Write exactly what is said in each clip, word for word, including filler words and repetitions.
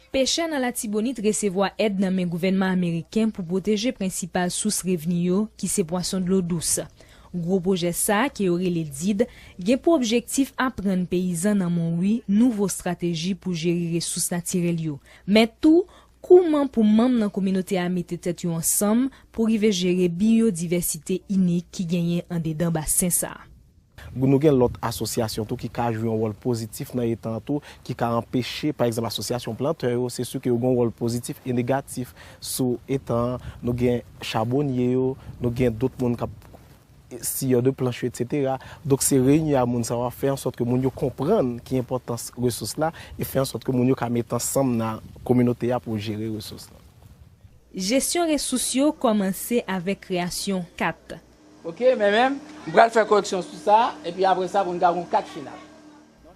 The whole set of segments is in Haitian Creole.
Pechè nan Latibonit resevwa èd nan men gouvènman ameriken pou pwoteje prensipal sous revni yo, ki se pwason dlo dous. Gwo pwojè sa a, ke yo rele did, gen pou objektif aprann peyizan nan Monwi nouvo estrateji pou jere resous natirèl yo, men tou kouman pou manm nan kominote a mete tèt yo ansanm pou rive jere biyodivèsite inik ki genyen andedan basen sa a. Nou gen lòt asosyasyon tou ki ka jwe yon wòl pozitif nan eta an tou, ki ka anpeche, pa egzanp, asosyasyon plantè yo, se si ke yo gen yon wòl pozitif e negatif sou eta an. Nou gen chabonye yo, nou gen dòt moun k ap siyè de planch yo, etsetera. Donk, se reyinyon a moun sa yo ap fè ansòt ke moun yo konprann ki enpòtans resous la e fè ansòt ke moun yo ka met ansanm nan kominote a pou jere resous la. Jesyon resous yo kòmanse avèk kreyasyon kat. Ok, men menm, m pral fè koreksyon sou sa, epi apre sa pou n ka gon kat final.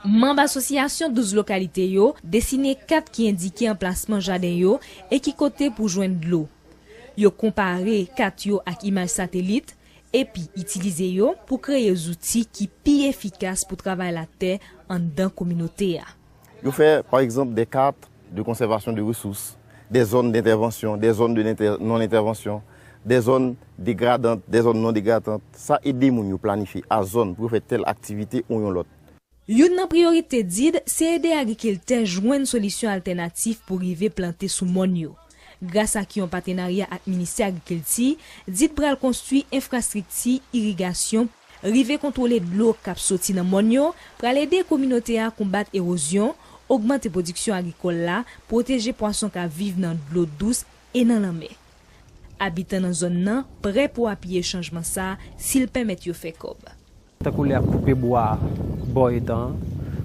Manm asosyasyon douz lokalite yo desine kat ki endike anplasman jaden yo e ki kote pou jwenn dlo. Yo konpare kat yo ak imaj satelit, epi itilize yo pou kreye zouti ki pi efikas pou travay latè anndan kominote a. Yo fè, pa egzanp, des cartes de conservation de ressources, des zones d'intervention, des zones de non-intervention, des zones dégradantes, des zones non dégradantes. Sa ede moun yo planifye a zòn pou yo fè tèl aktivite ou yon lòt. Youn nan priyorite did se ede agrikiltè jwenn solisyon altènatif pou rive plante sou mòn yo. Gras ak yon patenarya ak Ministè Agrikilti, did pral konstwi enfrastrikti irigasyon, rive kontwole dlo k ap soti nan mòn yo, pral ede kominote a konbat ewozyon, ogmante pwodiksyon agrikòl la, pwoteje pwason k ap viv nan dlo dous e nan lanmè. Abitan nan zòn nan prè pou apiye chanjman sa a si l pèmèt yo fè kòb. Tankou lè y ap koupe bwa bò etan an.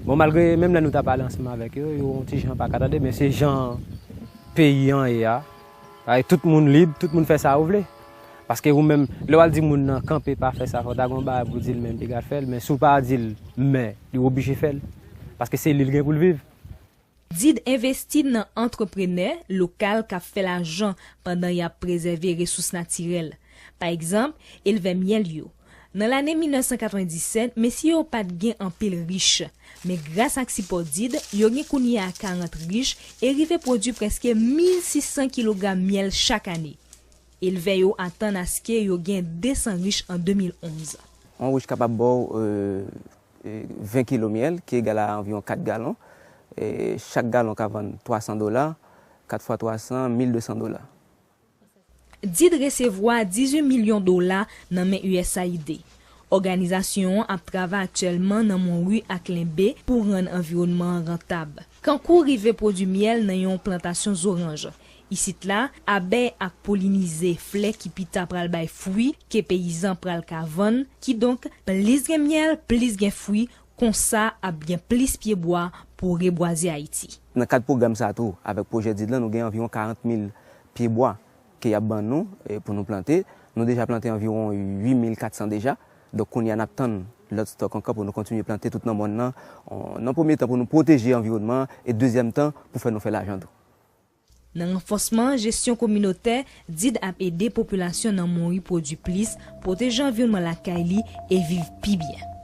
Bon, malgre menm lè nou ta pale ansanm avèk yo, yo yon ti jan pa ka tande, men se jan peyi an ye a. Ay, tout moun lib, tout moun fè sa ou vle. Paske ou menm, lè w al di moun nan kanpe pa fè sa, fò w ta gen yon bagay pou w di l menm piga fè l, men si w pa di l men, li oblije fè l. Paske se li l gen pou l viv. Did envesti nan antreprenè lokal k ap fè lajan pandan y ap prezève resous natirèl. Pa egzanp, elvè myèl yo. Nan lane mil nèf san katrevenndisèt, mesye yo pa t gen anpil rich. Men gras ak sipò did, yo gen kounye a karant rich e rive pwodui prèske mil sis san kilogram myèl chak ane. Elvè yo atann aske yo gen de san rich an de mil onz. Yon rich kapab ba w, euh, ven kilo myèl, ki egal a anviwon kat galon. E chak galon ka vann twa san dola, kat fwa twa san, mil de san dola. Did resevwa dizuit milyon dola nan men U S A I D. Òganizasyon an ap travay aktyèlman nan Monwi ak Lenbe pou rann anviwònman an rantab. Kankou rive pwodui myèl nan yon plantasyon zoranj. Isit la, abèy ap polinize flè ki pita pral bay fwi ke peyizan pral ka vann. Kidonk, plis gen myèl, plis gen fwi, konsa ap gen plis pyebwa pou rebwaze Ayiti. Nan kad pwogram sa a tou, avèk pwojè did lan, nou gen anviwon karant mil pyebwa ke y ap ban nou, e, pou nou plante. Nou deja plante anviwon uit mil kat san deja. Donk, kounye a n ap tann lòt stòk ankò pou nou kontinye plante tout nan mòn nan. On, nan premye tan, pou nou pwoteje anviwònman an, e dezyèm tan, pou fè nou fè lajan tou. Nan ranfòsman jesyon kominotè, did ap ede popilasyon nan Monwi pwodui plis, pwoteje anviwònman lakay li e viv pi byen.